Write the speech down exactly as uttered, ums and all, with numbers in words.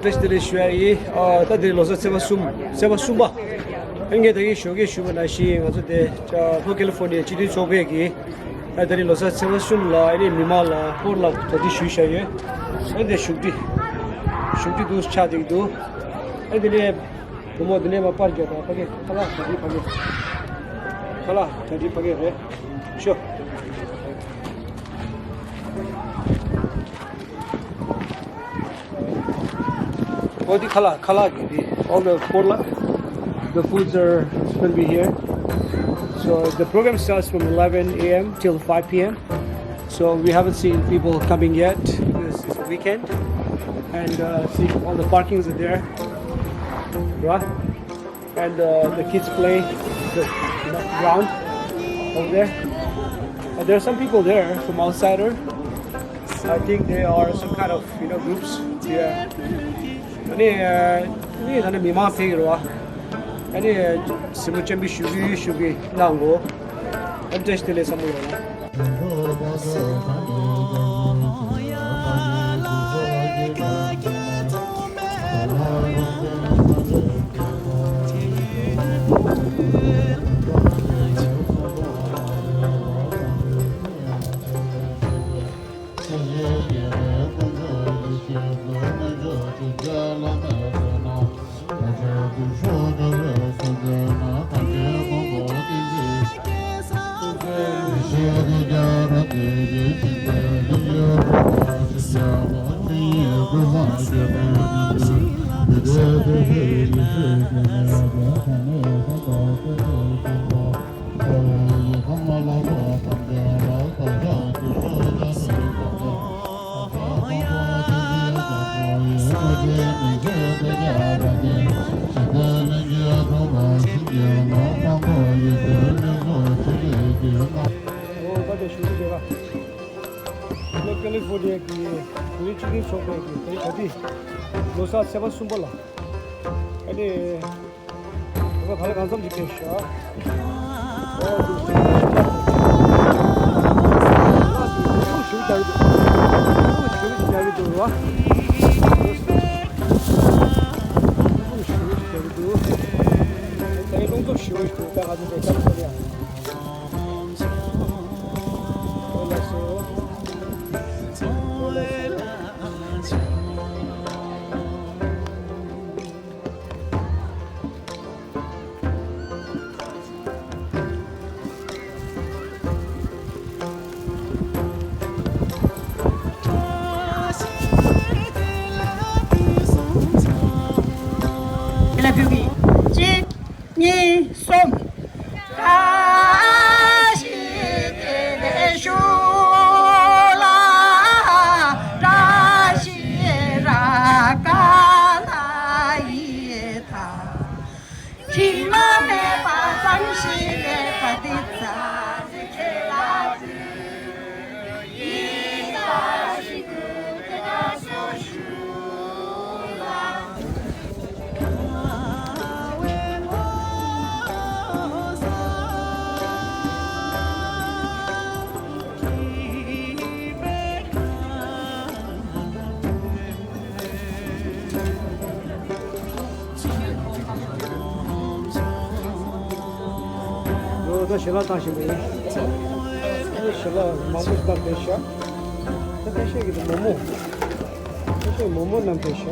བཀྲ་ཤིས་བདེ་ལེགས་ཞུ་ཡ་ཡིན། ཨ་ད་དེ་རིང་ལོ་གསར་ཚེས་པ་གསུམ། ཚེས་པ་གསུམ་པ། ཨ་ངས་ད་གིན་ཞོགས་ཀས་ཞུས་པ་ནང་བཞིན་ང་ཚོ་དེ་ལྷོ་ཀེ་ལི་ཧྥོར་ནི་ཡ་སྤྱི་མཐུན་ཚོགས་པས་ཀྱིས་ཨ་ད་རིང་ལོ་གསར་ཚེས་པ་གསུམ་ལ་ཨ་ནི་མི་མང་ལ་སྤོར་ལ་གྲ་སྒྲིག་ཞུས་བཞག་ཡོད། ཨ་འདི་བཞུགས་ཁྲི། བཞུགས་ཁྲི་འདུག་ཆགས་བསྡད་ཀྱི་འདུག་ཨ་འདི་ནས་བུ་མོ་འདི་ནས་མར་པར་རྒྱག་དང་ཕ་གི་ཁ་ལག་གྲ་སྒྲིག་ཕ་གི། ཁ་ལག་གྲ་སྒྲིག་ཕ་གི་རེད། ཤོ། འོ་འདི་ཁ་ལག་ཁ་ལག་གི་འདི། All the སྤོར་ལ། The foods are going to be here. So the program starts from eleven a m till five p m. So we haven't seen people coming yet. This is the weekend. And uh, see, all the parkings are there. Right? And uh, the kids play the ground over there. Uh, there are some people there from outsider. I think they are some kind of, you know, groups. Yeah. ཨ་ནི་ཨ་ནི་ད་ནི་མི་མང་ཕེབས་ཡོད་རེད་བ། ཨ་ནི་གཟིགས་མོ་ཅན་པོ་ཞུ་གི་ཞུ་གི་གནང་གོ། ཨ་ནི་བཀྲ་ཤིས་བདེ་ལེགས་བསམ་བློ་ཡོད་ན། ལྷོ་ཀེ་ལི་ཧྥོར་ནི་ཡ་གི་བོད་རིགས་སྤྱི་མཐུན་ཚོགས་པའི་གི་དེ་ག་དུས་ལོ་གསར་ཚེས་པ་གསུམ་པ་ལ། ཨ་ནི། ད་ལྟ་གང་འཚམ་ཅིག་ཕེབས་ཤག་ཞུ་རྒྱག་གི་འདུག་ཞུ་རྒྱག་གི་འདུག་ར། ད་ཡིན་རླུང་འཚུབ་ཞུ་རྒྱག་གི་འདུག་ད་ང་ཚོ་དེ་ཀ་ལི་ཧྥོར་ནི་ཡ། གཉིས། གསུམ། བཀྲ་ཤིས་བདེ་ལེགས་ཞུ་ལ། བཀྲ་ཤིས་ར་ཀ་ལ་ཡི་ཐ། དྲི་མ་མེད་པ་ཙམ་ཞིག་ལས་པ་འདི་ཚ་ཟེར་ཁྱེད་ལ། ད་ཞལ་ལག་བཏང་བཞིན་པ་ཡིན། ཞལ་ལག་མང་པོ་ཞིག་བཏང་བསྡད་ཤག་ད་ཁ་ཤས་ཀྱིས་མོག་མོག་ཁ་ཤས་མོག་མོག་བསྣམས་བསྡད་ཤག